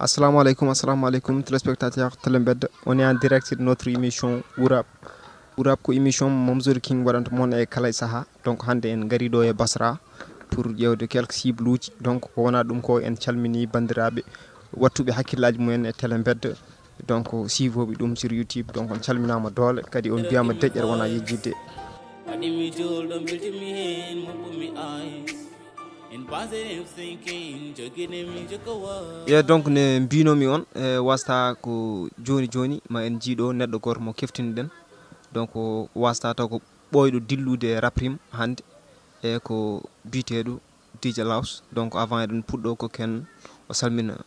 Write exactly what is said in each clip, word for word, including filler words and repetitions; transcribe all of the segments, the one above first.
Assalamu aleykum, assalamu aleykum, téléspectateur Télé Mbedda. On est en direct sur notre émission Wurab. Wurab ko émission Momzori King waɗanta mon e kala e saha. Donc hannde en ngari ɗo e Basra pour ƴeewde quelques cibles uji. Donc ko wona ɗum ko, en calmini banndiraaɓe wattuɓe hakkillaaji mumen e Télé Mbedda. Donc siivoɓe ɗum sur YouTube. Donc on calminaama doole, kadi on mbiyama deƴƴere wona yejjidde. Waɗi mi juulɗo, mbiltimi heen, moppu mi ice. In positive thinking, jogini mi jokowa. Ye donc ne mbinomi on, e wasta ko joni joni ma en jiiɗo neɗɗo goto mo keftiniɗen. Donc wasta taw ko ɓooyɗo dillude e Raprim hannde, e ko biyeteeɗo D J Laos. Donc avant eɗen puɗɗo ko ken o salmina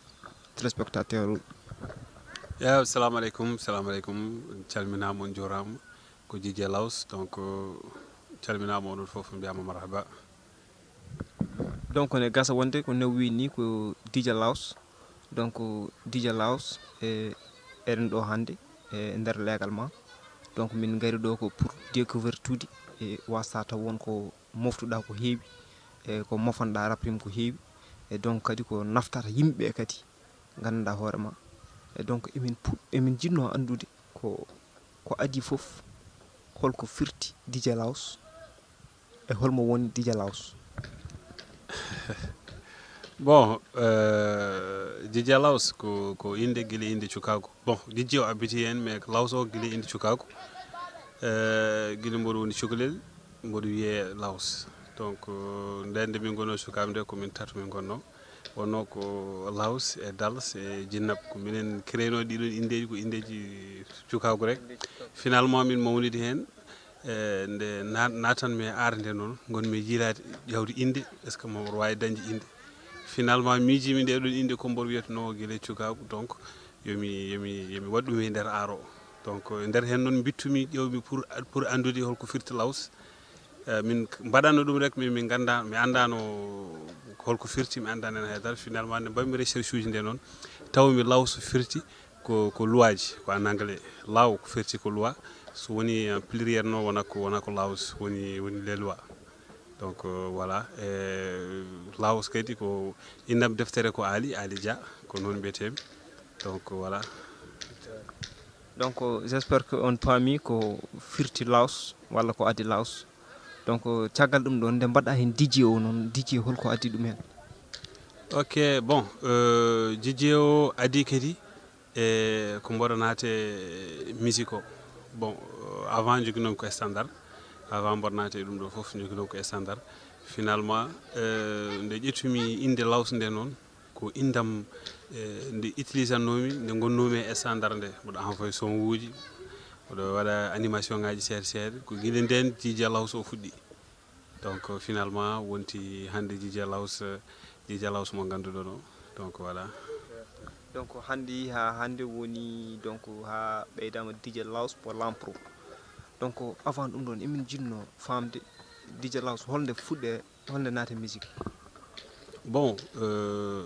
téléspectateur uɓe. Eeyi, assalamu aleykum, assalamu aleykum. On calminaama, on njuuraama. Ko D J Laos, donc calminaama onon fof, mbiyaama marhaba. Donc ne gasa wonde ko ne wiyi ni ko D J Laos. Donc D J Laos e eɗen ɗo hannde e nder légalement. Donc min ngari ɗo ko pour découvrir tuuti e wasta taw won ko moftuɗa ko heewi, e ko mofanɗa Raprim ko heewi, e donc kadi ko naftata yimɓe kadi nganndanɗa hoore ma. E donc emin puɗ emin jiɗno anndude ko ko adii fof, holko firti D J Laos e holmo woni D J Laos? Bon, euh, D J Laos ko, ko innde gila innde cukaagu. Bon, D J o abbiti heen, mais Laos o gila innde cukaagu. Euh, gila mboɗo woni cukalel, mboɗo wiyee Laos. Donc euh, nde nde min ngonno sukaaɓe nde, ko min tato min ngonno. Wonno ko Laos e Dals e Jinnab, ko minen créé no ɗiɗon inndeeji, ko inndeeji cukaagu rek. Finalement min mawnidi heen, e nde na- naatan mi e aar nde noon, ngon mi yiilaade ƴawde innde, est ce que mboɗo waawi dañde innde. Finalement miijimi nde ɗon innde ko mboɗo wiyata no gila cukaagu, donc yomi yomi yomi waɗ ɗum e nder aar o. Donc e nder heen noon mbittumi, ƴewmi pour pour anndude holko firti Laos. Eh, min k- mbaɗanno ɗum rek, min min gannda mi anndano holko firti, mi anndano heen haydara. Finalement nde mbaɗmi recherche uji nde noon, tawmi Laos firti ko ko loi ji, ko en anglais. Law ko firti ko loi, so woni en pluriel noon wona ko wona ko laws, woni woni les lois. Donc euh, voilà. E laws kadi ko innam deftere ko Ali Ali Dia, ko noon mbiyetemi. Donc voilà. Donc j'espère que on paami ko firti Laos walla ko adii Laos. Donc caggal ɗum ɗon nde mbaɗa heen D J o noon, D J holko adii ɗum heen? Ok, bon, euh, D J o adii kadi e ko mboɗo naate musique o. Bon, euh, avant joginoomi ko standard, avant mboɗo naate e ɗum ɗo fof joginoomi ko standard. Finalement euh, nde ƴettumi innde Laws nde noon, ko inndam eh, nde utilisannoomi nde ngonnoomi e standard nde. Mboɗo envoyé son uji, mboɗo waɗa animation ngaji seeɗa seeɗa, ko gila nden D J Laws o fuɗɗi. Donc finalement wonti hannde D J Laws, D J Laws mo ngannduɗon o. Donc voilà. Donc hannde ha hannde woni donc ha ɓeydama D J Laws pour l'empro. Donc avant ɗum ɗon emin jiɗno famde D J Laws holnde fuɗɗe, holnde naate musique? Bon, euh,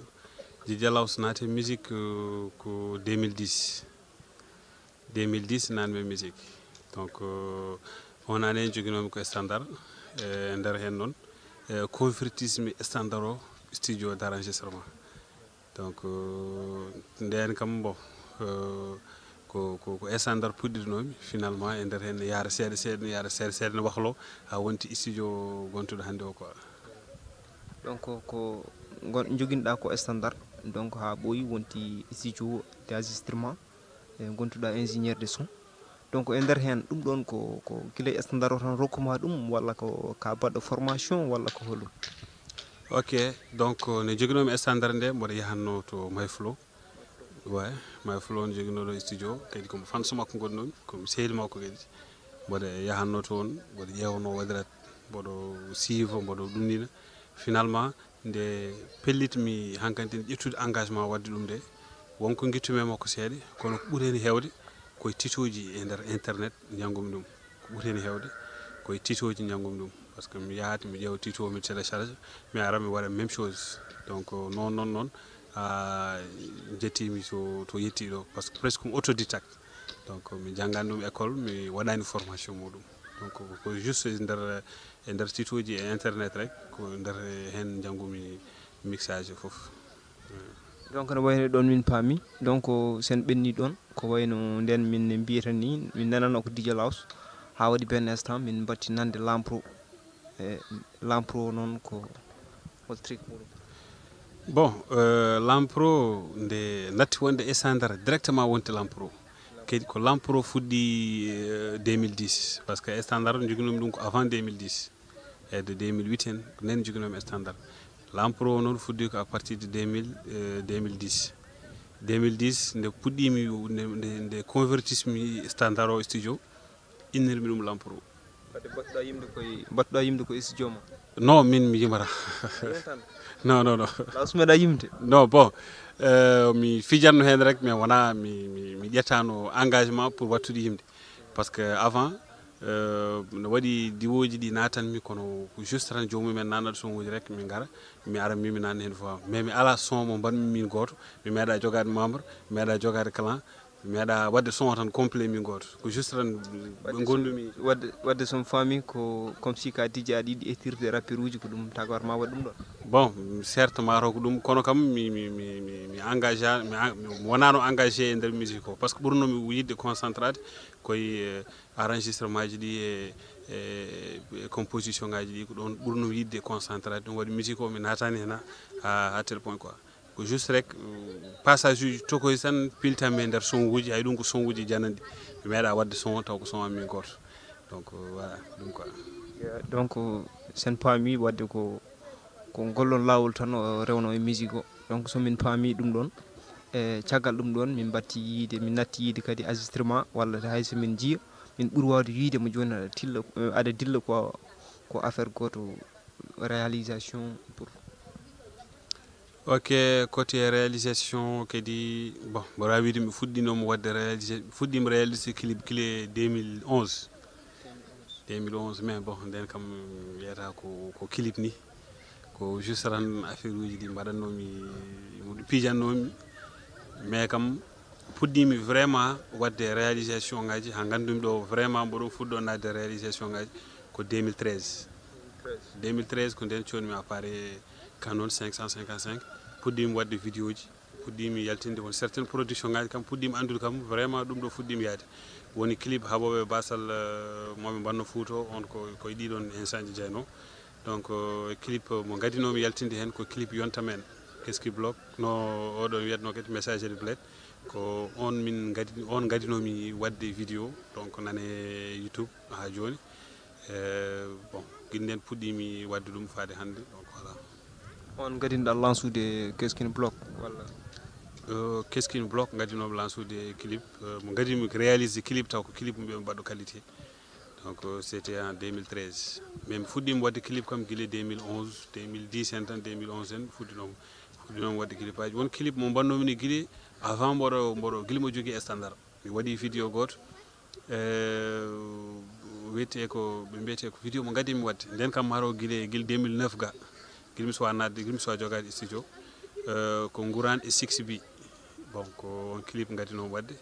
D J Laws naate musique euh, ko deux mille dix. Deux mille dix nanmi musique. Donc euh, on année joginoomi ko standard. E nder heen noon e convertismi standard o studio d'enregistrement. Donc euh, ndeen kam bon euh, ko ko ko standard puɗɗirnoomi. Finalement e nder heen ne yaara seeɗa seeɗa, ne yaara seeɗa seeɗa, ne wahlo ha wonti studio gontuɗo hannde o quoi. Donc ko gon joginɗa ko standard, donc ha ɓooyi wonti studio d'enregistrement, e gontuɗa ingénieur de son. Donc e nder heen ɗum ɗon ko ko gila standard o tan rokkuma ɗum walla ko ka baɗɗo formation walla ko holɗum? Ok, donc ne joginoomi standard nde mboɗo yahanno to Mayflow. Ouais, Mayflow on joginooɗo studio, kadi komo fans makko ngonnomi, komi sehil makko kadi. Mboɗo yahanno toon, mboɗo ƴeewno waɗirat, mboɗo siivo, mboɗo ɗumnina. Finalement nde pellitmi hankantin ƴettude engagement waɗde ɗum nde, wonko ngittumi e makko seeɗa, kono ko ɓuri heen heewde koye titoji e nder internet njanngumi ɗum. Ko ɓuri heen heewde koye titoji njanngumi ɗum. Par ce que mi yahat mi ƴeewa tito mi télécharge, mi ara mi waɗa même chose. Donc noon noon noon ha jettiimi to to yettii ɗo, par ce que presque ko mi autodidacte. Donc mi janngaani ɗum école, mi waɗaani formation muuɗum. Donc ko juste e nder e nder site uji e internet rek, ko nder heen njanngumi mixage fof. Donc no wayno ɗon min paami, donc sen ɓenni ɗon ko wayno nden min mbiyata ni min nanano ko Didier Laos, ha waɗi ben instant min mbatti nande Lampro. E Lampro noon ko hol trick muɗum? Bon, euh, Lampro nde natti wonde e standard directement wonti Lampro. Kadi ko Lampro fuɗɗi euh, deux mille dix, parce que standard joginoomi ɗum ko avant deux mille dix, e de deux mille huit en ko nden joginoomi standard. Lampro noon fuɗɗi ko à partir de deux mille euh, deux mille dix. Deux mille dix nde puɗɗimi nde, nde, nde convertismi standard o studio, innirmi ɗum Lampro. Wadde mbattuɗa yimde koye mbattuɗa yimde koye studio ma? Non, min mi yimata. Non, non, non. Laos meeɗa yimde? Non, bon, euh, mi fijanno heen rek, mais wona mi, mi, mi ƴettano engagement pour wattude yimde. Parce que avant euh, no waɗi diwooji ɗi natanmi, kono ko juste tan jomumen nanat sonuji rek, min ngara, mi ara mimi nanna heen fois, mais mi ala son mo mbanmi min gooto. Mi meeɗa jogaade membre, mi meeɗa jogaade clan, mi meeɗa waɗde son tan complet min gooto. Ko juste tan ɓe gondumi. Wadde wadde somi faami ko comme si ka Didier aɗa yiɗi ettirde rappeur uji, ko ɗum taga wata ma waɗ ɗum ɗon? Bon, certes mataw ko ɗum, kono kam mi mi mi mi mi engagea mi en- mi wonano engagé e nder musique o, par ce que ɓurnomi yidde concentrade koye euh, enregistrement ji ɗi e e e composition ngaji ɗi, ko ɗon ɓurnomi yidde concentrade, ɗum waɗi musique o mi natani hen ha ha tel point quoi. Ko juste rek euh, passage uji tokoy tan piltanmi e nder son uji, hay ɗum ko son uji jananɗi. Mi meeɗa waɗde son taw ko son am min gooto. Donc euh, voilà, ɗum quoi. Donc sen paami wadde ko ko ngol ɗon laawol tan o rewno e musique o. Donc so min paami ɗum ɗon, e caggal ɗum ɗon min mbatti yiide, min natti yiide kadi enregistrement walla hay so min njiya min ɓuri waawde yiide mo jooni aɗa tilla aɗa dilla ko ko affaire gooto réalisation pour Ok, côté réalisation kadi, bon, mboɗo waawi wiide mi fuɗɗinooma waɗde réalisé, mi fuɗɗiima réalisé clip gila deux mille onze. Deux mille onze, mais bon, nden kam wiyata ko ko clip ni. Ko juste tan affaire uji ɗi mbaɗannoomi, mo ɗi pijannoomi. Mais kam puɗɗiimi vraiment waɗde réalisation ngaji, ha nganndumi ɗo vraiment mboɗo fuɗɗo naatde réalisation ngaji ko deux mille treize. Deux mille treize ko nden codmi appareil Canon cinq cent cinquante-cinq, puɗɗiimi waɗde vidéo ji, puɗɗiimi yaltinde won certaine production ngaji kam puɗɗiimi anndude kam vraiment ɗum ɗo fuɗɗiimi yaade. Woni clip Haɓooɓe Basal, euh, moɓe mbanno Fuuta o, on ko koye ɗiɗon instant ji jeynoo. Donc euh, clip mo ngadinoomi yaltinde heen ko clip Yonta Men, Keski Blog, no oɗo wiyatnoo kadi Messager de Bled. Ko on min ngadi on ngadinoomi waɗde vidéo, donc nane YouTube ha jooni. Euh, bon, gila nden puɗɗiimi waɗde ɗum faade hannde, donc voilà. On ngadinɗa lansude Keskin Blog walla? Euh, Keskin Blog ngadinoomi lansude clip, euh, mo ngadimi réalisé clip taw ko clip mo mbiɗo mbaɗɗo qualité. Donc euh, c'était en deux mille treize. Mais mi fuɗɗiima waɗde clip kam gila deux mille onze, deux mille dix en tan, deux mille onze en fuɗɗinooma fuɗɗinooma waɗde clip aji. Won clip mo mbannoomi ni gila avant mboɗo mboɗo gila mo jogii standard. Mi waɗi vidéo gooto euh, wiyetee ko ɓe mbiyetee ko vidéo mo ngadimi waɗde. Nden kam maro gila gila deux mille neuf ga. Gila mi suwa naatde, gila mi suwa jogaade studio. Euh, ko Nguran e Six B. Bon, ko on clip ngadinoomi waɗde.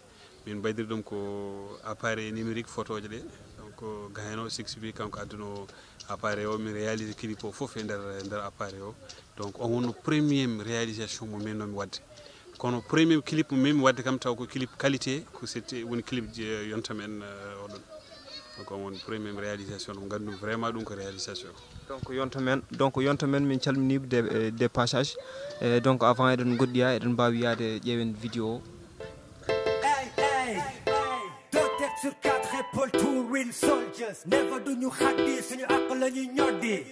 Min mbaɗiri ɗum ko appareil numérique, photoje ɗe. Donc gayno Six B kanko adduno appareil o, min réalisé clip o fof e nder nder appareil o. Donc on wonno premier réalisation mo mennomi waɗde. Kono premier clip mo menmi waɗde kam taw ko clip qualité, ko c'était woni clip je- Yonta Men euh, oɗon. Donc on woni premier réalisation ɗum nganndu vraiment ɗum ko réalisation. Donc Yonta Men, donc Yonta Men min calminiɓe de, de passage. E donc avant eɗen goɗɗiya eɗen mbawi yaade ƴeewen vidéo o. Hey, hey, hey. Deux têtes sur quatre épaules, two real soldiers. Never do ñu xaddi suñu àq la ñuy ñoddi.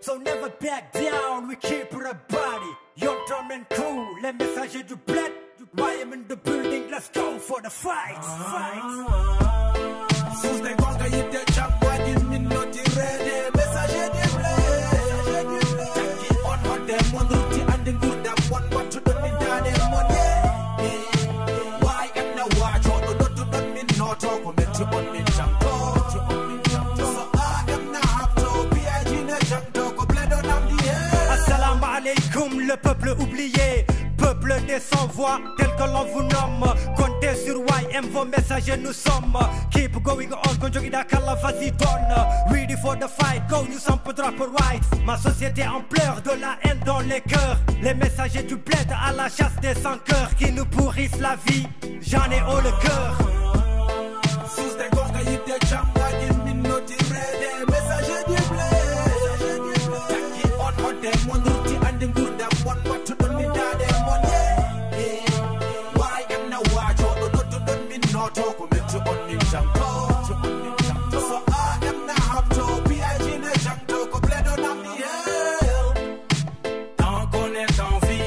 So never back down, we keep it a body. Young Tom and crew, les messagers du bled. I am in the building, let's go for the fight. Fight. Suusde gonga yidde jam waɗi min noddi reede messager du bled. Takki on hoɗde mon rutti andi ngurdam mon wattuɗon min daane mon ye. Why am na wajoɗo nodduɗon min noto ko metti on min jamto. So a am na habto piyaji na jamto ko bledo namdi ye. Assalamu alaikum le peuple oublié, peuple des sans voix tel que l'on vous nomme. Comptez Sur Y M, vos messagers, nous sommes. Keep going on, kon jogiɗa kala, vas-y, donne. Ready for the fight, go, nous sommes pour drapeau right. Ma société en pleurs, de la haine dans les cœurs. Les messagers du bled à la chasse des sans-cœurs qui nous pourrissent la vie. J'en ai haut le cœur. Suusde goonga, yiɗde jam, waɗi min noddireede messagers du bled. Takki on, on de mon rutti, anndi nguurndam mon, wattuɗon min daaɗe mon, yeah. Why am na waajooɗo nodduɗon min nooto, ko min to on min jangto. So a am na habto, P I G ne jangto, ko bledo nam ni hel. Tant qu'on est en vie,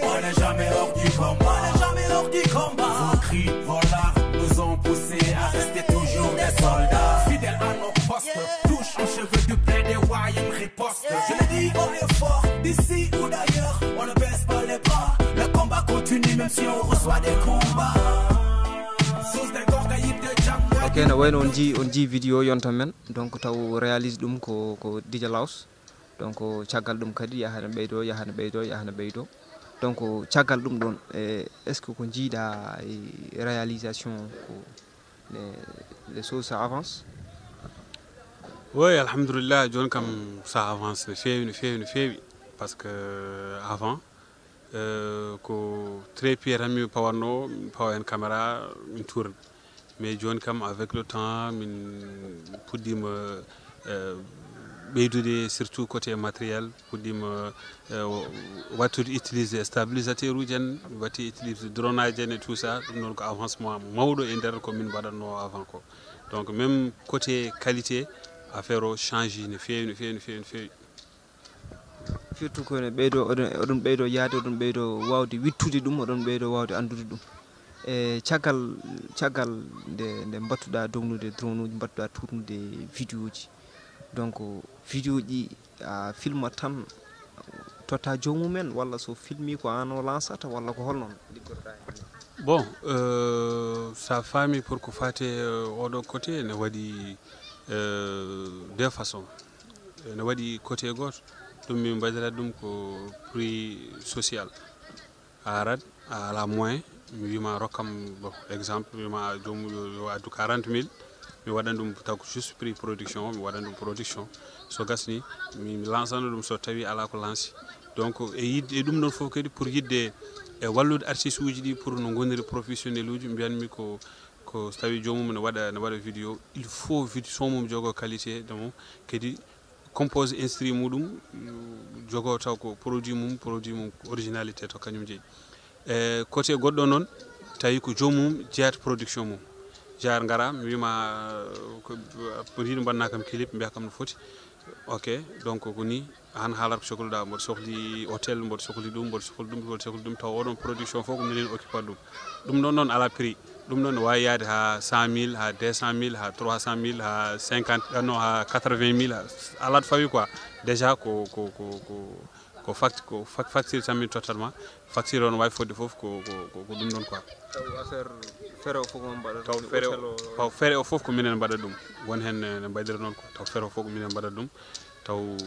on n'est jamais hors du combat. On n'est jamais hors du combat. Vos cris, vos larmes nous ont poussés à rester toujours des soldats. Fidèles à nos postes, tous en cheveux du bled, des Y M riposte. Je le dis haut et fort, d'ici ou d'ailleurs, on ne baisse pas les bras. Le combat continue même si on reçoit des coups bas. Suusde goonga, yiɗde jam. Ok, no wayno on jii, on jii vidéo yonta men, donc taw réalise ɗum ko, ko Dj Laos. Donc caggal ɗum kadi yaha ne ɓeydo, yaha ne ɓeydo, yaha ne ɓeydo. Donc caggal ɗum ɗon, e, est-ce que ko jiiɗa e réalisation ko les, les choses ça avance? Oui, alhamdulillah, jooni kam ça avance no feewi, no feewi, no feewi. Parce que avant, euh, ko trépied tan mi pawatno, mi pawa heen caméra, min tourne. Mais jooni kam, avec le temps, min puɗɗiima, euh, ɓeydude, surtout côté matériel, puɗɗiima, euh, wattude utiliser stabilisateur uji en, watti utiliser drone aji en et tout ça. Ɗum noon ko avancement mawɗo e nder ko min mbaɗatno avant ko. Donc même côté qualité, affaire o change no feewi, no feewi, no feewi, no feewi. Surtout ko ene ɓeydo, oɗon, oɗon ɓeydo yaade, oɗon ɓeydo waawde wittude ɗum, oɗon ɓeydo waawde anndude ɗum. E caggal, caggal nde, nde mbattuɗa dognude drone uji, mbattuɗa tournude vidéo ji. Donc vidéo ji a filmat tan, totta joomum en, walla so filmi ko an o lansata, walla ko holno liggotoɗa hen? Bon, euh, sa faami pour ko fate, euh, oɗo côté ne waɗi, euh, deux façons. Ene waɗi côté gooto, ɗum min mbaɗira ɗum ko prix social. A arat, a ala moyen, mi wima rokkam, bon, exemple, mi wima joomum yo, yo addu quarante mille, mi waɗan ɗum taw ko juste prix production o, mi waɗan ɗum production. So gasni, mi, mi lansana ɗum so tawi ala ko lansi. Donc e yidde, e ɗum ɗon fof kadi pour yidde e wallude artiste uji ɗi pour no ngoniri professionnel uji, mbiyanmi ko, ko so tawi joomum ne waɗa, ne waɗa vidéo, il faut vidéo son mum jogo qualité de mum, kadi compose instru muɗum, jogo taw ko produit mum, produit mum originalité to kañum jeyi. E côté goɗɗo noon, tawi ko joomum jeeyata production mum. Genre ngara, mi wima, ko, mboɗo yiɗi mbaɗana kam clip, mbiya kam no foti. Ok, donc ko ni, an haalat ko cohluɗa, mboɗo sohli hôtel, mboɗo sohli ɗum, mboɗo sohli ɗum, mboɗo sohli ɗum, taw oɗon production fof ko minen occupata ɗum. Ɗum ɗon noon ala prix. Ɗum ɗon ne waawi yahde haa cent mille, haa deux cent mille, haa trois cent mille, haa cinquante, ah non, haa quatre-vingt mille, haa, alat fawi quoi. Déjà ko, ko, ko, ko, ko fact-, ko fac-, facture tan min tottat ma. Facture o no waawi fodde fof ko, ko, ko, ko ɗum ɗon quoi. Taw affaire fere o fof ko on mbaɗata? Taw fere o, hôtel o? Taw fere o fof ko minen mbaɗa ɗum. Won heen ne, ne mbaɗira noon quoi. Taw fere o fof ko minen mbaɗa ɗum. Taw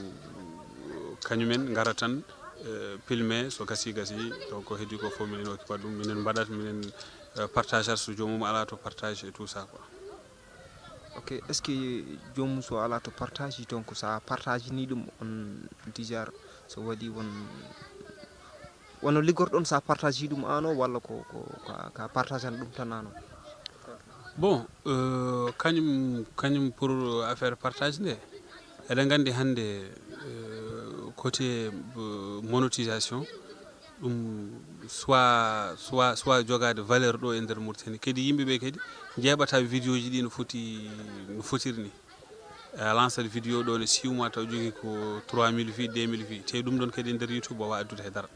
kañumen ngara tan, eh, filme, so gasi, gasi, donc ko heddi ko fof minen occupata ɗum, minen mbaɗat, minen, eh, partageat so joomum ala to partage et tout ça quoi. Ok, est-ce que joomum so ala to partage, donc sa partage ni ɗum on dijar, so waɗi won, wano liggorɗon sa partage ɗum an o, walla ko, ko, ka, ka partage an ɗum tan an o? Bon, euh, kañum, kañum pour affaire partage nde, eɗen nganndi hannde, euh, côté, euh, monétisation, ɗum soit, soit, soit jogaade valeur ɗo e nder Mauritanie. Kadi yimɓe ɓe kadi njeeɓata vidéo ji ɗi no foti, no fotiri ni. A lansat vidéo ɗo ne six mois taw jogii ko trois mille vues, deux mille vues. Te ɗum ɗon kadi e nder YouTube wawa addude hay dara.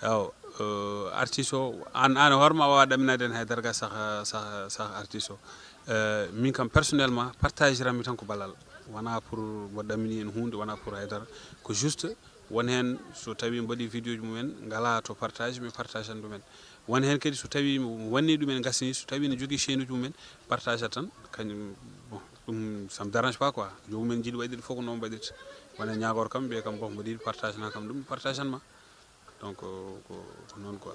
Ewa, eh, artiste o, an, an hoore ma wawa ɗaminade en hay dara ga sah, sah, sah artiste o. Eh, min kam personnellement, partage ranmi tan ko ballal. Wona pour mo ɗamini en huunde, wona pour hay dara. Ko juste, won heen so tawi mbaɗi vidéo ji mumen, ngala to partage, mi partage an ɗumen. Won heen kadi so tawi mi wanni ɗumen gasni, so tawi ne jogii chaîne uji mumen, partage tan, kañum, bon, ɗum, ça me dérange pas quoi. Jomumen jiɗi waɗirde fof ko noon mbaɗirta. Wona ñaagor kam, mbiya kam, bon, mbaɗi partage na kam ɗum, partage an ma. Donc, ko, ko noon quoi.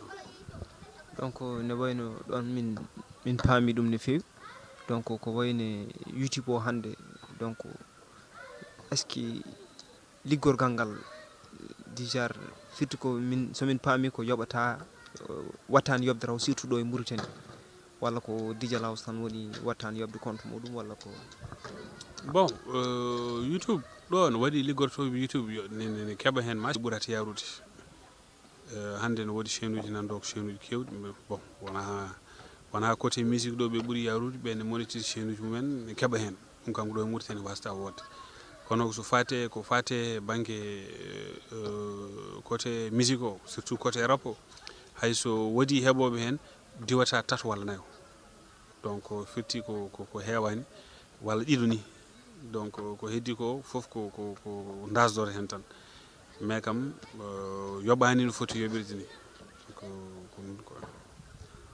Donc ne wayno ɗon min min paami ɗum no feewi. Donc ko wayne YouTube o hannde, donc est ce que liggorgal ngal dijar firti ko min so min paami ko yoɓata, wattani yoɓde raw surtout ɗo e Mauritanie, walla ko Dj Laos tan woni wattani yoɓde compte muɗum walla ko? Bon, euh, YouTube ɗo no waɗi liggortooɓe YouTube ne keɓa heen ma ɓurata yarude. Hannde no woodi chaîne uji nan ɗo ko chaîne uji kewɗi. Bon, wona wona côté musique ɗo ɓe ɓuri yarude, ɓe ne monétise chaîne uji mumen ne keɓa heen. Ɗum kam ko ɗo e Mauritanie wasta wodde. Kono so fate ko fate banggue euh, côté musique o, surtout côté rap o, hay so woodi heɓoɓe heen diwata tato walla nayo. Donc firti ko ko, ko heewani walla ɗiɗo ni. Donc ko heddi ko fof ko ko ko ndasdor heen tan. Mais kam euh, yoɓani no foti yoɓirde ni. Ko ko ɗum quoi.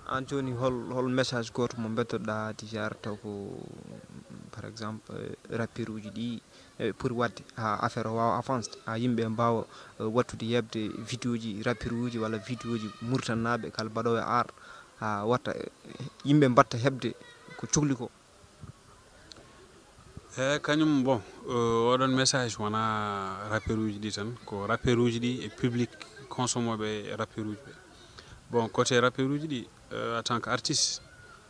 An jooni hol hol message gooto mo mbeddoɗaa dijar taw ko par exemple rappeur uji ɗi eɓe poti waɗde ha affaire o wawa avancede ha yimɓe mbawa wattude hebde vidéo ji rappeur uji walla vidéo ji mauritanie naɓe kala mbaɗowo e art ha watta yimɓe mbatta hebde ko cokli ko? E kañum bon euh, oɗon message wona rappeur uji ɗi tan, ko rappeur uji ɗi e public consommoɓe rappeur uji ɓe. Bon côté rappeur uji ɗi euh, en tant que artiste,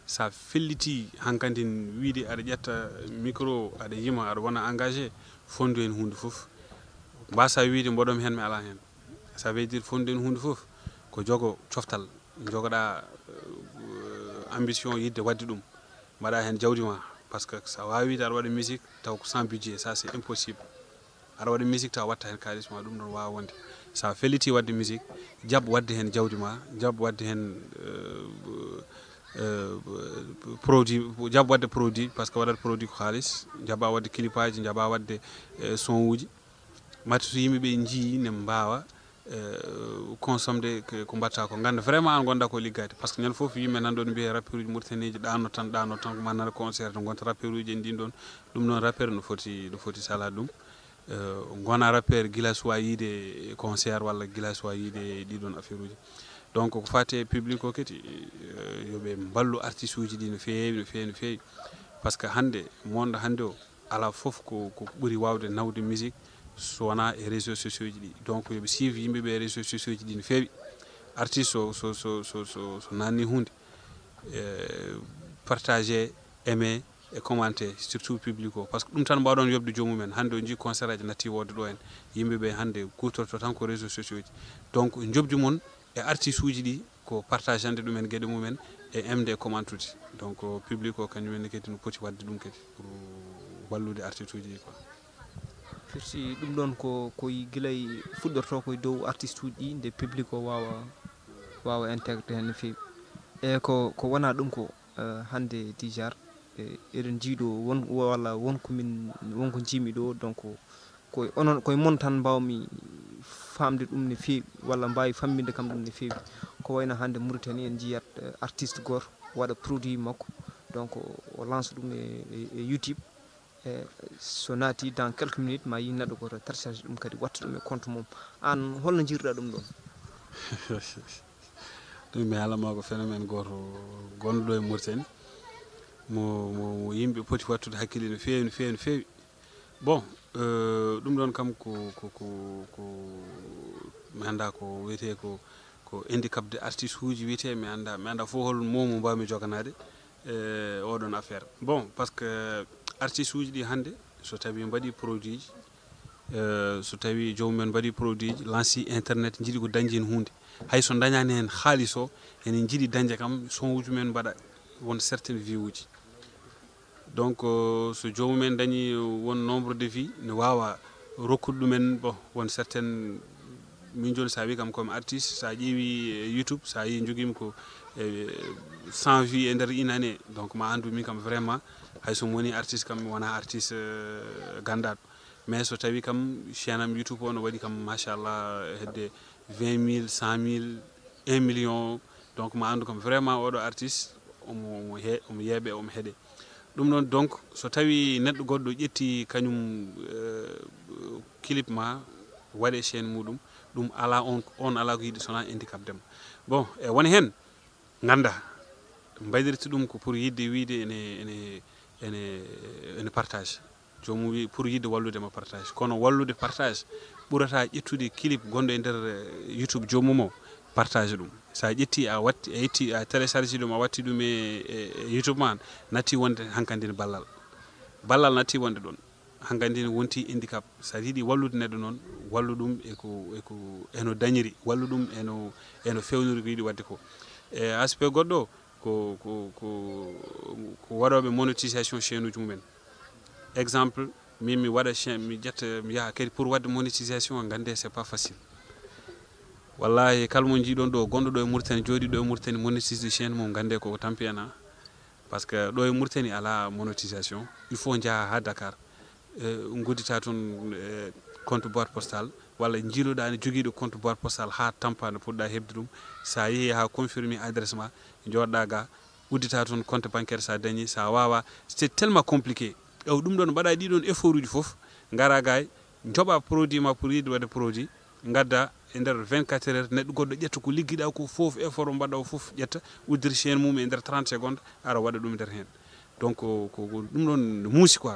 sa felliti hankadin wiide aɗa ƴetta micro aɗa yima aɗa wona engagé, fondu hen hunde fof. Mbasa wiide mboɗomi hen mi ala hen. Ça veut dire fondu hen hunde fof ko jogo coftal, jogoɗa euh, ambition yidde wadde ɗum, mbaɗa hen jawdi ma. Par ce que sa wawi wiide aɗa waɗa musique taw ko sans budget, ça c'est impossible. Aɗa waɗa musique taw watta hen kalis ma, ɗum ɗon wawa wonde. Sa felliti wadde musique, jab wadde hen jawdi ma, jab wadde hen euh, euh, produit, jab wadde produit, par ce que waɗat produit ko halis, jaba wadde clipaji, jaba wadde euh, son uji. Mate so yimɓeɓe jii ne mbawa euh, consomde ko mbatta ko, ganda vraiment an gonda ko liggade. Par ce que ñande foof yimɓe nan ɗon mbiya rappeur uji mauritaniji ɗano tan ɗano tan, ko manana concert to gonta rappeur uji en ɗin ɗon. Ɗum noon rappeur no foti no foti sala ɗum. Euh, gona rappeur gila suwa yiide concert walla gila suwa yiide ɗiɗon affaire uji. Donc ko fate public o kadi euh, yoɓe mballu artiste uji ɗi no feewi no feewi no feewi. Par ce que hande monde hande o ala fof ko ko ɓuri wawde nawde musique so wona e réseau sociaux ji ɗi. Donc yoɓe suive yimɓeɓe e réseau sociaux ji ɗi no feewi. Artiste so so so so so so nanni hunde euh, partage aimé e commenté surtout public o, par ce que ɗum tan mbawɗon yoɓde jomumen. Hande o jii concert aji natti wodde ɗo en, yimɓeɓe hande kutorto tan ko réseau sociaux ji. Donc jobdi mon e artiste uji ɗi ko partagande ɗumen gueɗe mumen e emde e commentude. Donc public o kañum en kadi no poti wadde ɗum kadi pour wallude artiste uji ɗi quoi. Firti ɗum ɗon ko koye gilay fuɗɗorto koye dow artiste uji ɗi nde public o wawa wawa intégré hen no feewi. E ko ko wona ɗum ko euh, hande dijar eɗen jiiɗo won walla wonko min wonko jiimi ɗo donc koye onon koye mon tan mbawmi famde ɗum no feewi walla mbawi famminde kam ɗum no feewi. Ko wayno hande Mauritanie en jiyat euh, artiste goto waɗa produit makko, donc o lance ɗum e, e, e youtube e so naati dans quelques minutes ma yi neɗɗo goto télécharge ɗum kadi watta ɗum e compte mum. An holno jiiruɗa ɗum ɗon? Ɗum mi haalama ko phénomène goto gonɗo e Mauritanie mo mo mo yimɓe poti wattude hakkille no feewi no feewi no feewi. Bon euh, ɗum ɗon kam ko ko ko ko mi anda ko wiyete ko ko handicap de artiste uji wiyete, mi anda mi anda fof hol momo mbawmi joganade e oɗon affaire. Bon par ce que artiste uji ɗi hande so tawi mbaɗi produit ji euh, so tawi jomumen mbaɗi produit ji lanci internet jiiɗi ko dañde hen hunde, hay so dañani hen haalis o ene jiiɗi dañde kam son uji men mbaɗa won certaine vie uji. Donc so jomumen dañi won nombre de vie ne wawa rokkude ɗumen bon won certaine. Min joni sa wi kam comme artiste sa ƴeewi e youtube sa yi joguimi ko e cent vie e nder une année, donc ma andu min kam vraiment hay somi woni artiste kam mi wona artiste euh, gandaɗo. Mais so tawi kam chaîne am youtube o no waɗi kam machallah hedde vingt mille cent mille un million, donc ma andu kam vraiment oɗo artiste omo omo he- omo yeeɓe omo heeɗe. Ɗum noon donc so tawi neɗɗo goɗɗo ƴetti kañum euh, clip ma waɗe chaîne muɗum, ɗum ala on on ala ko yiɗi sona handicap dema. Bon e woni hen Ngannda, mbaɗirta ɗum ko pour yiɗde wiyde ene, ene, ene, ene partage. Joomum wi pour yiɗde wallude ma partage. Kono wallude partage ɓurata ƴettude clip gonɗo e nder, eh, YouTube joomum o, partage ɗum. So a ƴetti, a watti, a itti, a télécharge ɗum, a watti ɗum e, e, e YouTube ma, natti wonde hankadi ne ballal. Ballal natti wonde ɗon. Hankadi ne wonti handicap. So a yiɗi wallude neɗɗo noon, wallu ɗum e ko, e ko eno dañiri, wallu ɗum eno, eno fewnori ko yiɗi waɗde ko. E aspect goɗɗo, ko, ko, ko, ko waɗooɓe monétisation chaîne uji mumen. Exemple, min mi waɗa chaîne, mi ƴetta, mi yaha kadi pour waɗde monétisation, ngannde c'est pas facile. Wallahi, kala mo njiiɗon ɗo, gonɗo ɗo e Mauritanie, jooɗiiɗo e Mauritanie, monétiser chaîne mum, ngannde koko tampi en, ah. Parce que ɗo e Mauritanie alaa monétisation. Il faut njaha haa Dakar, eh, nguddita toon, eh, compte boîte postale, walla njiiloɗaa ne jogiiɗo compte boîte postale haa tampa no poɗɗa heɓde ɗum. So a yehi haa confirmer adresse ma, njooɗoɗaa ga, uddita toon compte bancaire, so a dañi, so a waawa, c'est tellement compliqué. Ew, ɗum ɗoon mbaɗa ɗiɗon effort uji fof, ngara ga, njoɓa produit ma pour yiɗde waɗde produit, ngadda e nder vingt-quatre heures, neɗɗo goɗɗo ƴetta ko liggiɗa ko fof, effort o mbaɗɗa o fof, ƴetta, uddita chaîne mum e nder trente secondes, ara waɗa ɗum e nder heen. Donc, ko, ko, ko ɗum ɗoon ne muusi quoi.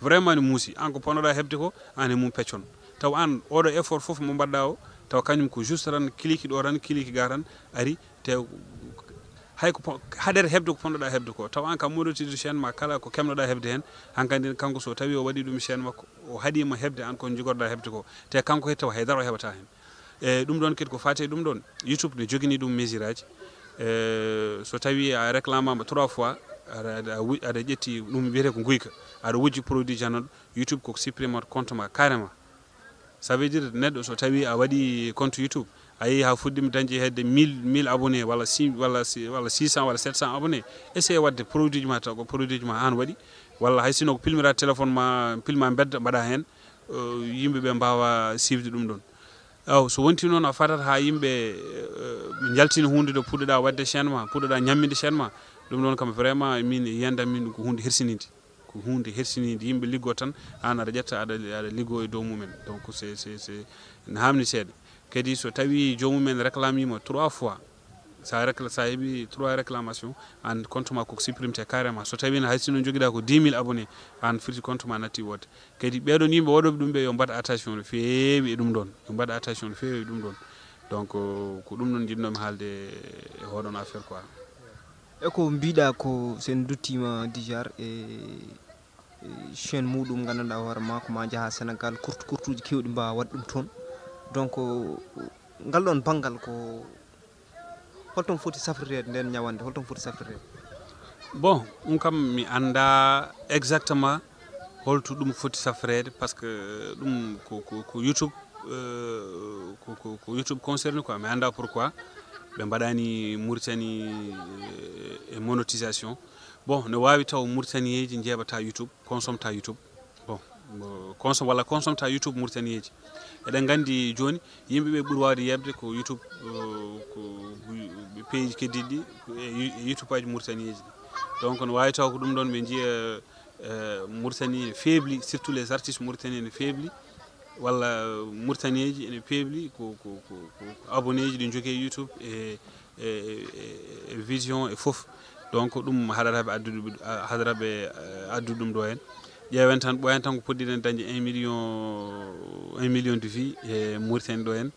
Vraiment ne muusi. Aan ko ponnoɗa heɓde ko, aan e mum peccon. Taw aan oɗo effort fof mo mbaɗɗa o, taw kañum ko juste tan clique ɗo tan, clique ga tan, ari, te hay ko po-, haɗere heɓde ko ponnoɗa heɓde ko. Taw aan kam moɗotide chaîne ma kala ko kemnoɗa heɓde heen, hankadi kanko so tawi o waɗi ɗum chaîne makko, o haɗima heɓde aan ko jogorɗa heɓde ko. Te kanko he taw hay dara o heɓata heen. E ɗum ɗoon kadi ko faati e ɗum ɗoon, YouTube ne jogini ɗum mesure aji. E, so tawi a réclamama trois fois, aɗa, aɗa, aɗa wu-, aɗa ƴetti ɗum wiyetee ko guyka, aɗa wujji produit jananɗo, YouTube ko supprimata compte ma carrément. Ça veut dire neɗɗo so tawi a waɗi compte YouTube, a yehi ha fuɗɗima dañde hedde mille, mille abonnés walla six, walla si-, walla six cents walla sept cents abonnés, essaye waɗde produit ji ma taw ko produit ji ma an waɗi, walla hay sinno ko pilmira téléphone ma, pilma mbedda mbaɗa heen, eh, yimɓe ɓe mbawa suivde ɗum ɗon. Aw, so wonti noon a fadat ha yimɓe, eh, njaltina hunde nde puɗɗoɗa waɗde chaîne ma, puɗɗoɗa ñamminde chaîne ma, ɗum ɗon kam vraiment min e yiyannde am min ɗum ko hunde hersininde. Ko hunde hersininde. Yimɓe liggo tan, an aɗa ƴetta, aɗa, aɗa liggo e dow mumen. Donc c'est, c'est, c'est, ne hamni seeɗa. Kadi so tawi joomum en réclamima trois fois, sa récla-, sa heɓi trois réclamations, an compte ma koko supprimete carrément. So tawi hay sinno jogiɗa ko dix mille abonnés, an firti compte ma natti woodde. Kadi ɓeɗon yimɓe waɗoɓe ɗum ɓe yo mbaɗ attention no feewi e ɗum ɗon. Yo mbaɗ attention no feewi e ɗum ɗon. Donc, ko ɗum ɗon jiɗnomi haalde e oɗon affaire quoi. E ko mbiɗa ko sen duttima Dijar e, e chaîne muɗum gandanɗa hoore ma ko ma jaaha Sénégal, kurtu-, kurtuji kewɗi mbawa waɗ ɗum toon. Donc, ngal ɗon banngal ko holton foti safrirede nden ñawande, holton foti safrirede? Bon, ɗum kam mi annda exactement holto ɗum foti safreede, parce que ɗum ko, ko, ko YouTube, euh, ko, ko, ko YouTube concerné quoi. Mi annda pourquoi ɓe mbaɗani Mauritanie, euh, e monétisation. Bon, ne wawi taw Mauritanienji njeeɓata YouTube, consommeta YouTube. Bon, mo consom-, walla consommeta YouTube Mauritanienji. Eɗen nganndi jooni yimɓe ɓe ɓuri waawde yeɓde ko YouTube, eh, ko pays keddiiɗi ɗi, ko e Yu-, e YouTube aji Mauritanienji ɗi. Donc, no waawi taw ko ɗum ɗoon ɓe njiya, eh, Mauritanie ne feebli, surtout les artistes mauritaniens ne feebli, walla Mauritanienji ene peebli ko, ko, ko, ko abonnéji ɗi njogii e YouTube e, e, e, e vision e fof. Donc, ɗum haɗata ɓe addude, haɗata ɓe, eh, addude ɗum ɗo heen. Ƴeewen tan, ɓooyen tan ko puɗɗiɗen dañde un million, un million de vues e Mauritanie ɗo heen.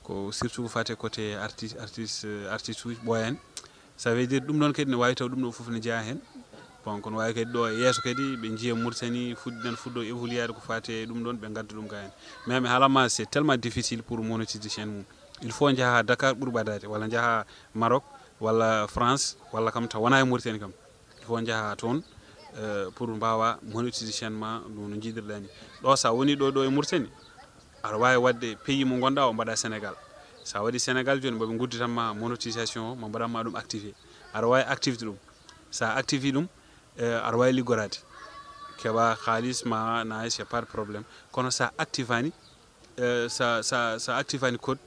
Ko surtout ko faati e côté artiste, artiste, artiste uji ɓooyen. Ça veut dire ɗum ɗoon kadi ne waawi taw ɗum ɗo fof ne jeyaa heen. Bon, kono waawi kadi ɗo e yeeso kadi ɓe njiya Mauritanie fuɗɗinan fuɗɗo évoluer ko faati e ɗum ɗoon, ɓe ngadda ɗum ga heen. Mais mi haalanma, c'est tellement difficile pour monétiser chaîne mum. Il faut njaha Dakar ɓuri ɓadaade, walla njaha Maroc, walla France, walla kam taw wona e Mauritanie kam. Il faut njaha toon, euh, pour mbawa monétiser chaîne ma no, no njiɗirɗa ni. Ɗo sa woni ɗo, ɗo e Mauritanie, aɗa waawi waɗde pays mo ngonɗa o mbaɗa Sénégal. Sa waɗi Sénégal jooni, mboɓe ngudditan ma monétisation o, mo mbaɗan ma ɗum activé. Aɗa waawi activde ɗum. Sa activé ɗum, eh, aɗa waawi liggoraade. Keɓa kaalis ma, na, c'est pas de problème. Kono sa activani, eh, sa, sa, sa activani code,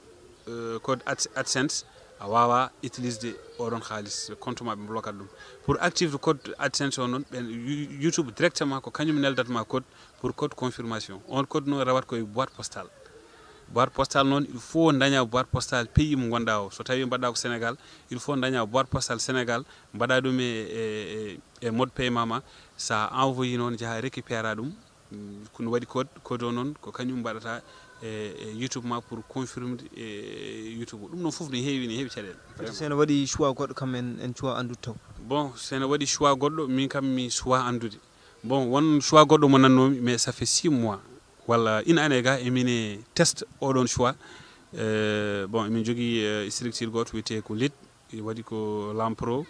eh, code Ads-, AdSense, a waawa utilisde oɗon kaalis, compte ma ɓe blokat ɗum. Pour activde code AdSense o noon, ɓen You-, YouTube directement ko kañum neldat ma code, pour code confirmation. On code noon rewat koye boîte postale. Boîte postale noon, il faut daña boîte postale pays mo ngonɗa o. So tawi mbaɗɗa ko Sénégal, il faut daña boîte postale Sénégal, mbaɗa ɗum e, e, e, e mode paiement ma. Sa envoyé noon, jaha récupéra ɗum. Mm, ko no waɗi code, code o noon, ko kañum mbaɗata e, e YouTube ma pour confirmde e YouTube. Ɗum noon fof ne heewi, ne heewi caɗeele. Vraiment. Sene waɗi choix goɗɗo kam en, en cuwa anndude taw. Bon, sene waɗi choix goɗɗo, min kam mi suwa anndude. Bon, won choix goɗɗo mo nannoomi, mais ça fait six mois, walla une année ga, emin e test oɗon choix. Euh, bon, emin jogii, euh, structure goɗɗo wiyetee ko Lit, e waɗi ko Lampro,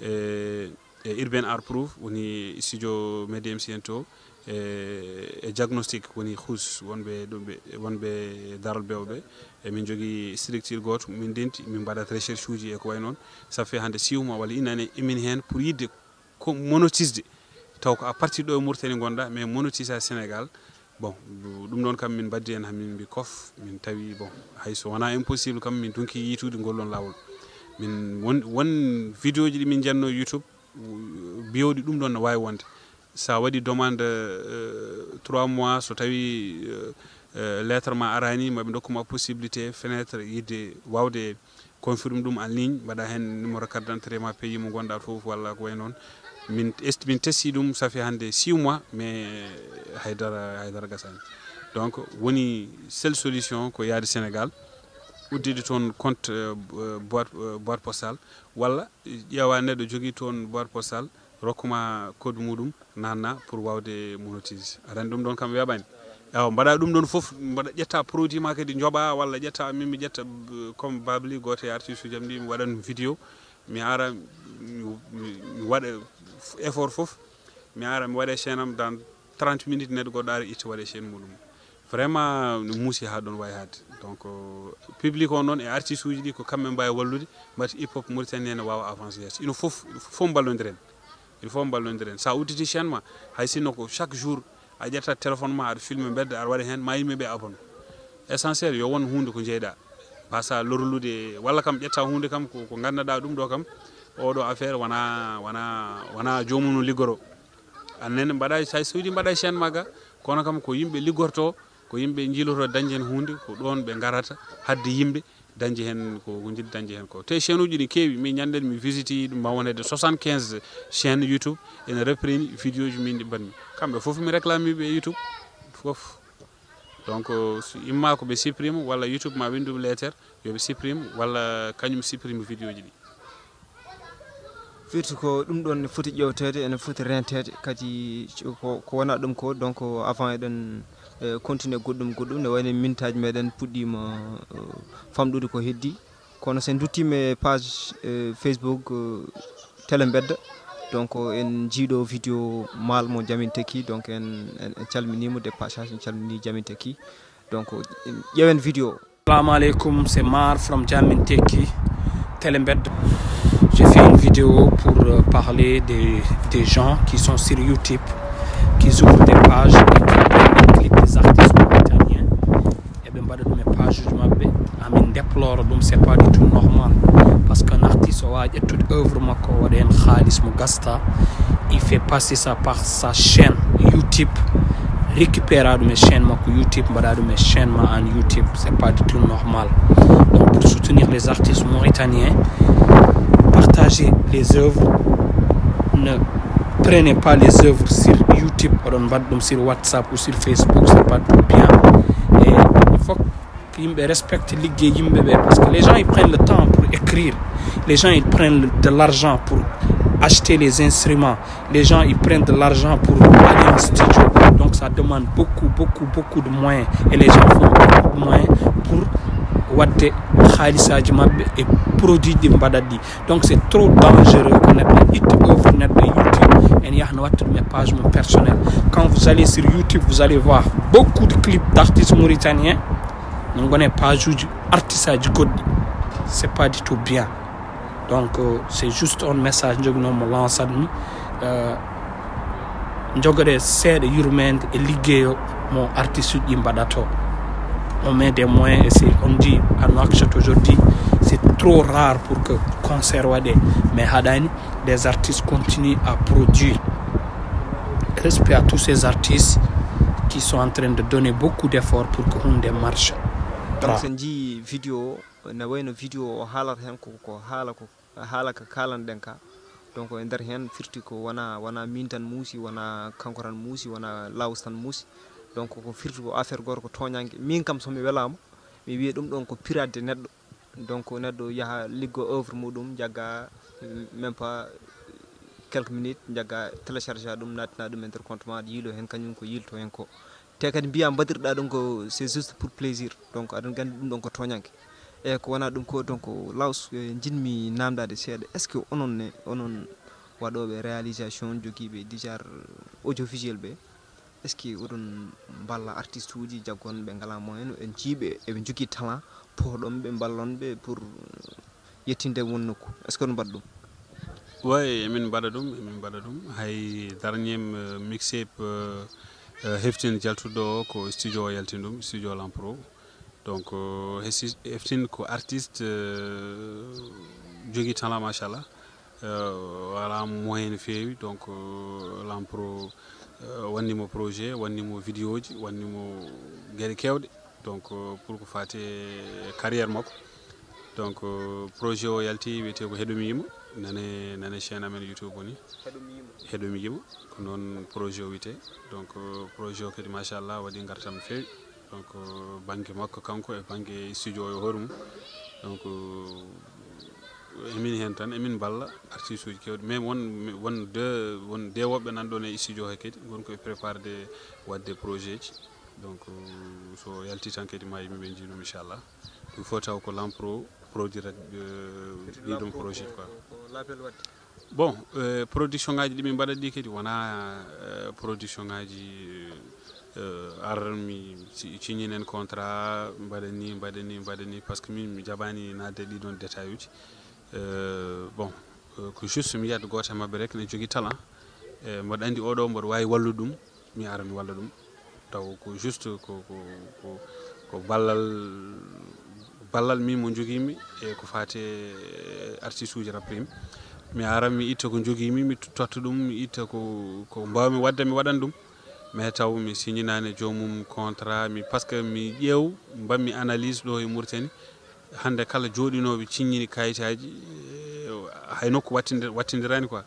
e, e Urban Art Proof, woni studio Mehdi M C N to, e, e Diagnostic, woni Xus, wonɓe ɗum ɓe, wonɓe Daral Bewɓe. Emin jogii structure goɗɗo, min ndenti, min mbaɗat recherche uji e ko way noon. Ça fait hannde six mois walla une année, emin heen pour yiɗde ko monétisde, taw ko à partir ɗo e Mauritanie ngonɗa, mais monétisation Sénégal, bon, ɗum ɗon kam min mbaddi heen, hamin mbi kof, min tawi, bon, hay so wona impossible kam, min donki yiitude ngol ɗon laawol. Min won, won vidéo ji ɗi min njanno YouTube, biyowɗi ɗum ɗon no waawi wonde. Sa waɗi demande, euh, trois mois, so tawi, euh, euh, lettre ma arani, maɓe ndokku ma possibilité, fenêtre, yiɗde waawde confirme ɗum en ligne, mbaɗa heen numéro carte d'identité ma, pays mo ngonɗa fof, walla ko way noon. Min est-, min testi ɗum, ça fait hannde six mois, mais haydara, haydara gasani. Donc, woni seule solution ko yaade Sénégal, uddude toon compte, euh, boîte, euh, boîte postale, walla ƴeewa neɗɗo jogii toon boîte postale, rokkuma code muɗum, nanna pour waawde monétiser. Aɗa anndi ɗum ɗon kam weeɓani. Awa, mbaɗa ɗum ɗon fof, mbaɗa ƴetta produit ma kadi njoɓa, walla ƴetta, min mi ƴetta, euh, comme Babli, gooto e artiste uji am ɗi, mi waɗa ɗum vidéo, mi ara, mi, mi, mi waɗa effort fof, mi ara, mi waɗa chaîne am dans trente minutes, neɗɗo goɗɗo ara itta waɗa chaîne muɗum. Vraiment, no muusi haa ɗon wawi haade. Donc, euh, public o noon e artiste uji ɗi ko kamɓe mbawi wallude, mbati hip hop Mauritanie ne wawa avancé yeeso. Ino fof, fof mballodiren. Il faut mballondiren. Sa udditi chaîne ma, hay sinno ko chaque jour a ƴetta téléphone ma, aɗa filme mbedda, aɗa waɗa heen, ma yimɓe ɓe abonné. Essentiel yo won huunde ko jeyɗa. Pas sa lorlude, walla kam ƴetta huunde kam ko, ko nganndanɗa ɗum ɗo kam, oɗo affaire wona, wona, wona joomum no liggoro. Annen mbaɗa, sa sodi mbaɗa chaîne ma ga, kono kam ko yimɓe liggorto, ko yimɓe jiiloto dañde heen huunde, ko ɗoon ɓe ngarata hadde yimɓe, dañde heen ko, ko njiɗi dañde heen ko. Te chaîne uji ɗi keewi, min ñande mi visiti ɗum, ma wonede soixante-quinze chaîne YouTube, ene repreni vidéo ji min ɗi mbaɗmi. Kamɓe fof mi réclame ɓe YouTube, fof. Donc, so imma ko ɓe supprime, walla YouTube ma winndum letter, yo ɓe supprime, walla kañum supprime vidéo ji ɗi. Firti ko ɗum ɗon ne foti ƴewteede, ene foti renteede, kadi ko, ko wona ɗum ko, donc, avant eɗen, eh, continue goɗɗum, goɗɗum, ne wayno mintaaji meɗen puɗɗiima, eh, famɗude ko heddi. Kono so en duttiima e page, eh, Facebook, eh, Télé Mbedda, donc, en njiiɗo vidéo maal mo Jamin Tekki, donc, en, en, en calminiima de passage, en calminii Jamin Tekki. Donc, ƴeewen vidéo. Salam alaikum, c'est Mar from Jamin Tekki, Télé Mbedda. J'ai fait une vidéo pour, euh, parler des, des gens qui sont sur YouTube, qui ouvrent des pages et qui prennent des clips des artistes mauritaniens. Et ben, mbaɗa ɗum e page uji maɓɓe. Amin déplore ɗum, c'est pas du tout normal. Parce qu'un artiste, o wawa ƴettude œuvre makko, o waɗa heen xaalis mo gasta, il fait passer ça par sa chaîne YouTube, récupéra ɗum e chaîne makko YouTube, mbaɗa ɗum e chaîne ma an YouTube, c'est pas du tout normal. Donc, pour soutenir les artistes mauritaniens, partagez les œuvres, ne prenez pas les œuvres sur YouTube, oɗon mbaɗa ɗum sur WhatsApp ou sur Facebook, c'est pas du tout bien. Et il faut que yimɓe respecte liggey yimɓe ɓe, parce que les gens, ils prennent le temps pour écrire, les gens, ils prennent le, de l'argent pour acheter les instruments, les gens, ils prennent de l'argent pour aller en studio. Donc, ça demande beaucoup, beaucoup, beaucoup de moyens, et les gens font beaucoup de moyens pour waɗde xaalisaaji maɓɓe e produit ɗi mbaɗat ɗi. Donc, c'est trop dangereux que neɗɗo itta œuvre neɗɗo e YouTube, en yahna watta ɗum e page mum personnel. Quand vous allez sur YouTube, vous allez voir beaucoup de clips d'artistes mauritaniens. Nangone page uji artiste aji goɗɗi. C'est pas du tout bien. Donc, euh, c'est juste un message joginoomi mo lancer mi. Euh, jogoɗe seeɗa yurmeende e liggey mo artiste uji ɗi mbaɗata o. On met des moyens et c'est, on dit à Nouakchott aujourd'hui, c'est trop rare pour que concert waɗe, mais haɗani, des artistes continuent à produire. Respect à tous ces artistes qui sont en train de donner beaucoup d'efforts pour que hunde marche. Donc, so en njii vidéo o, ne wayno vidéo o haalata heen ko, ko haala ko, haala ka kaalanɗen ka. Donc, e nder heen firti ko wona, wona min tan muusi, wona kanko tan muusi, wona Laos tan muusi. Donc, ko firti ko affaire gooto ko tooñaange. Min kam so mi welaama, mi wiya ɗum ɗoon ko pirade neɗɗo. Donc, neɗɗo yaha liggo œuvre muɗum, jagga, même pas quelques minutes, jagga télécharge ɗum, nattina ɗum e nder compte ma, aɗa yiilo heen kañum ko yiilto heen ko. Te kadi mbiya mbaɗirɗa ɗum ko c'est juste pour plaisir. Donc, aɗa nganndi ɗum ɗoon ko tooñaange. E ko wona ɗum ko, donc, Laos, eh, njiɗmi naamndaade seeɗa. Est-ce que onon ne, onon waɗooɓe réalisation, jogiiɓe dijar audiovisuel ɓe, est-ce que oɗon mballa artiste uji jaggonɓe ngalaa moyen, en jiiɓe eɓe njogii talent, pooɗon ɓe, mballon ɓe pour yettinde won nokku? Est-ce que oɗon mbaɗa ɗum? Way, emin mbaɗa ɗum, emin mbaɗa ɗum. Hay dernier, euh, mixtape, euh, euh, heftin jaltuɗo o ko studio o yaltin ɗum, studio Lampro. Donc, euh, hesi-, heftin ko artiste, euh, jogii talent, machallah. Euh, wala moyen no feewi, donc, euh, Lampro, euh, wannimo projet, wannimo vidéoji, wannimo geɗe kewɗe. Donc, euh, pour ko fati e carrière makko. Donc, euh, projet o yalti, wiyetee ko Heɗomi Yima, nane, nane chaîne amen YouTube o ni. Heɗomi Yima. Ko noon projet o wiyetee. Donc, euh, projet o kadi, machallah, waɗi ngartam no feewi. Donc, euh, bannge makko kanko e bannge studio o e hoore mum. Donc, euh, emin heen tan, emin mballa artiste uji kewɗi. Mais won, won deux, won deux woɓɓe nan ɗoon e studio he kadi, ngon koye préparé de waɗde projet ji. Donc, euh, so yalti tan kadi ma yimɓe ɓe njii ɗum, inchallah. Ɗum fof taw ko Lampro produit rek, euh, ɗii ɗum projet quoi. Ko label waɗde. Bon, euh, production ngaji ɗi min mbaɗat ɗi kadi wona, euh, production ngaji, euh, ar mi si-, signinen contrat, mbaɗa ni, mbaɗa ni, mbaɗa ni, parce que min mi jaɓani nadde ɗi ɗon détail uji. Euh, bon, euh, ko juste mi yiyat gooto e maɓɓe rek ne jogii talent. E mboɗo anndi oɗo mboɗo waawi wallude ɗum, mi ara mi walla ɗum. Taw ko juste ko, ko, ko, ko ballal, ballal min mo njogiimi e ko faati e artiste uji rap ɗin. Mi ara mi itta ko njogiimi, mi totta ɗum, mi itta ko, ko mbaawmi waɗde, mi waɗan ɗum. Mais taw mi signinaani e joomum contrat, mi, parce que mi ƴeew, mbaɗmi analyse ɗo e Mauritanie. Hannde kala jooɗinooɓe signini kayitaaji, eh, hay nokku wattinde-, wattindiraani quoi.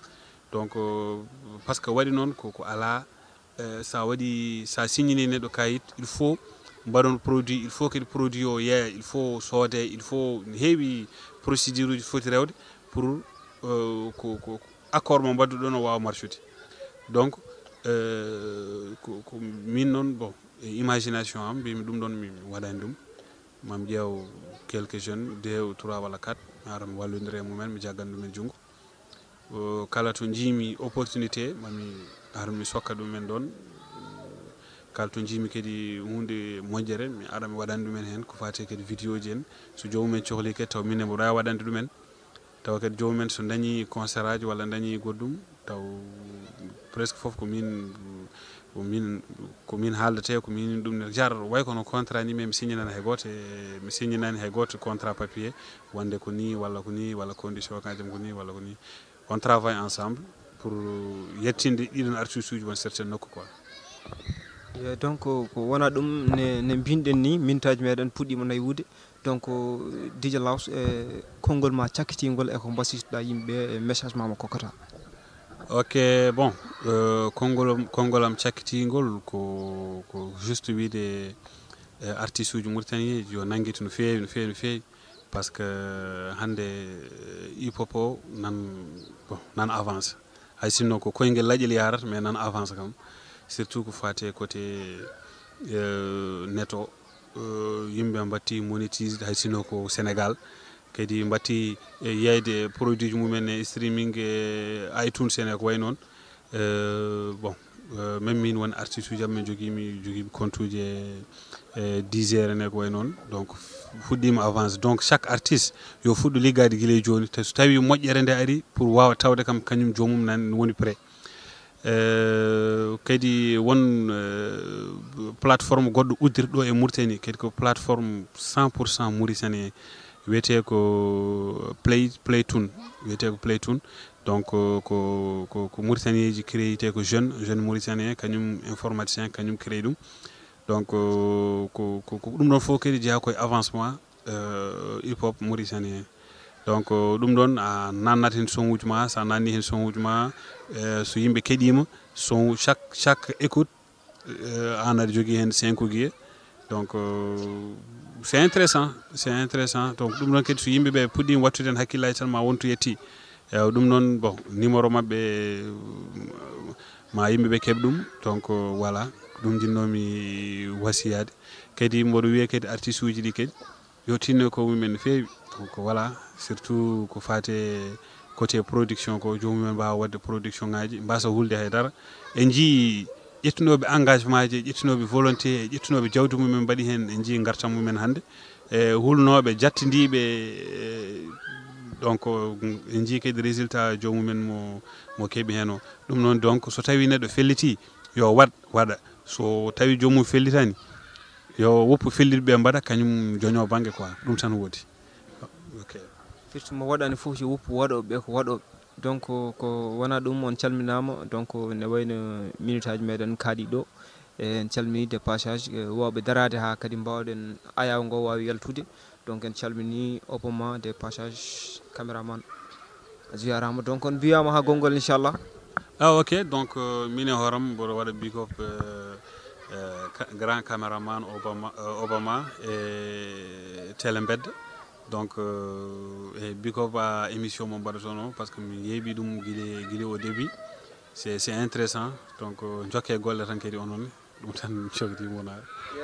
Donc, euh, parce que waɗi noon ko, ko alaa, eh, sa waɗi, sa signini neɗɗo kayit, il faut mbaɗon produit, il faut kadi produit o yeeya, il faut soode, il faut, ne heewi procédure uji foti rewde pour, euh, ko, ko accord mo mbaɗduɗon o waawa marchude. Donc, euh, ko, ko min noon, bon, e imagination am, mbimi ɗum ɗon mi, mi waɗani ɗum. Mami ƴeew quelques jeunes, deux ou trois walla quatre, mi ara mi wallodira e mumen, mi jaggan ɗumen junngo. O, kala to njiimi opportunité, mami ar mi sokka ɗumen ɗon. Kala to njiimi kadi huunde moƴƴere, mi ara mi waɗani ɗumen heen, ko faati kadi vidéo ji en. So joomumen cohli kadi, taw minen mboɗo waawi waɗande ɗumen. Tawa kadi joomumen so dañi concert aji walla dañi goɗɗum, taw presque fof ko min, ko min, ko min haaldate, ko min ɗum ne jar, way kono contrat ni, mais mi signinaani hay gooto, e mi signinaani hay gooto contrat papier, wonde ko ni, walla ko ni, walla condition kajam ko ni, walla ko ni. On travaille ensemble pour yettinde ɗiɗon artiste uji won certaine nokku quoi. Eh, donc, ko wona ɗum ne, ne mbinɗen ni, mintaaji meɗen puɗɗiima naywude. Donc, D J Laos, e konngol ma cakkitingol e ko mbasiytoɗa yimɓe e message ma mo kokkata? Ok, bon, euh, konngol am, konngol am cakkitingol ko, ko juste wiide, eh, artiste uji Mauritanie yo nanngito no feewi, no feewi, no feewi. Parce que hannde, eh, hip hop o nan, bon, nan avance. Hay sinno ko koyngel laƴel yarata, mais nan avance kam. Surtout ko faati e côté, eh, net o, eh, yimɓe mbatti monétise, hay sinno ko Sénégal. Kadi mbatti, eh, yeyde produit ji mumen e streaming e iTunes en e ko way noon. Eh, bon, eh, même min won artiste uji am, mi jogii, mi jogii compte uji e, e Deezer en e ko way noon. Donc, fuɗɗiima avance. Donc, chaque artiste yo fuɗɗo liggaade gila e jooni. Te so tawii moƴƴere nde ari pour waawa tawde kam, kañum joomum nan woni prêt. Eh, kadi won, eh, plateforme goɗɗo uddirɗo e Mauritanie, kadi ko plateforme cent pour cent mauritanien, wiyetee ko Play, Play Tune, wiyetee ko Play Tune. Donc, ko, ko, ko Mauritanieji créé, ko jeune, jeune mauritanien, kañum informaticien, kañum créé ɗum. Donc euh, ko ko ko ɗum ɗon fof kadi jeyaa koye avancement euh, hip hop mauritanien. Donc euh, ɗum ɗon a nannat heen sonuuji ma, so a nanni heen sonuuji ma, euh, so yimɓe keɗiima, son chaque chaque écoute euh, an aɗa jogii heen cinq guiye. Donc euh, c'est intéressant, c'est intéressant. Donc ɗum ɗon kadi so yimɓe ɓe puɗɗiima wattude heen hakkillaaji tan ma wontu yetti. Ewa ɗum noon bon numéro maɓɓe ma yimɓe ɓe keɓ ɗum. Donc euh, voilà, ɗum jinnoomi wasiyaade. Kadi mboɗo wiya kadi artiste uji ɗi kadi yo tinno ko mumen no feewi. Donc voilà, surtout ko faate côté production ko joomumen mbaawa waɗde production ngaji mbasa hulde haydara. En njii ƴettunooɓe engagement ji, ƴettunooɓe volonté, ƴettunooɓe jawdi mumen mbaɗi heen, en njii ngartam mumen hannde. E hulnooɓe jattindiiɓe e, donc en njii kadi résultat joomumen mo mo keɓi heen o. Ɗum noon donc so tawii neɗɗo fellitii yo waɗ waɗa, so tawii joomum fellitani yo woppu fellitɓe ɓe mbaɗa kañum joño bannge quoi. Ɗum tan woodi. Ok. Firti mo waɗani fof yo woppu waɗooɓe ɓe ko waɗooɓe. Donc ko wona ɗum on calminaama, donc ne wayno minutaaji meɗen kaaɗi ɗo. E en calmini de passage wawɓe daraade haa kadi mbawɗen ayaawo ngo waawi yaltude. Donc en calmini Obama de passage caméraman. A juyaaraama, donc on mbiyaama haa gonngol inchallah. Ah ok, donc euh, min e hooram mboɗo waɗa big up euh, euh, grand caméraman Obama, euh, Obama e télé mbedda. Donc euh, e big up à émission mo mbaɗotono parce que mi yeeɓi ɗum gile gile au début. C'est c'est intéressant. Donc euh, jokke golle tan kadi onon. Ɗum tan cogdi mona.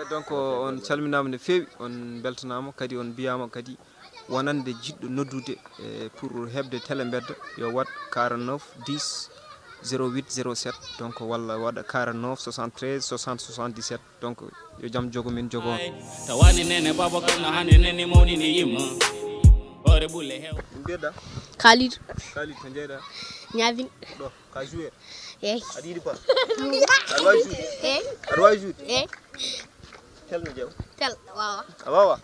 Donc on calminaama no feewi, on mbeltanaama kadi on mbiyaama kadi wonande jiɗɗo noddude e pour heɓde télé mbedda yo waɗ quarante-neuf dix zéro huit zéro sept, donc walla waɗa quarante-neuf soixante-treize soixante soixante-dix-sept. Donc yo jam jogo min jogo on. Tawani nene baba kan no hande nene mawni ni yimma. Ore bulle hew. Mbeda. Khalid. Khalid to jeyda. Nyavin. Ɗo ka jouer. Eh. Aɗa yiɗi pas. Aɗa wawi jouer. Eh. Aɗa wawi jouer. Eh. Tel no jeew. Tel. Wawa. A wawa.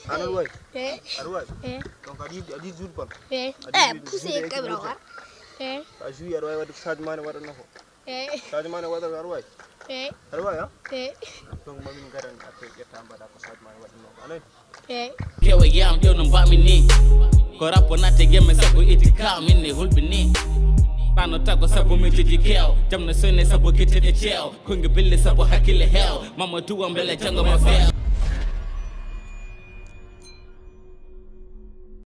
An aɗa wawi. Eh. Aɗa wawi. Eh. Donc aɗa yiɗi aɗa yiɗi jouer bal. Eh. Aɗa Eh. yiɗi Pousse jouer caméra équipe wa. Eh. A jouer aɗa wawi wadde ko Sadio Mané waɗatno ko. Eh. Sadio Mané waɗata aɗa wawi. Eh. Aɗa wawi ha. Eh. Donc mamin garan après ƴetta mbaɗa ko Sadio Mané waɗatno ko anani. Eh. Kewa yam ƴewno mbami ni. Ko rappo natte gemme sabu iti ka min ne hulɓini. Ɓano tago sabu mi titi kew. Jamna soyne sabu gitteɗe ceew. Konge bille sabu hakkille heew. Mama duwa mbele jango ma feew.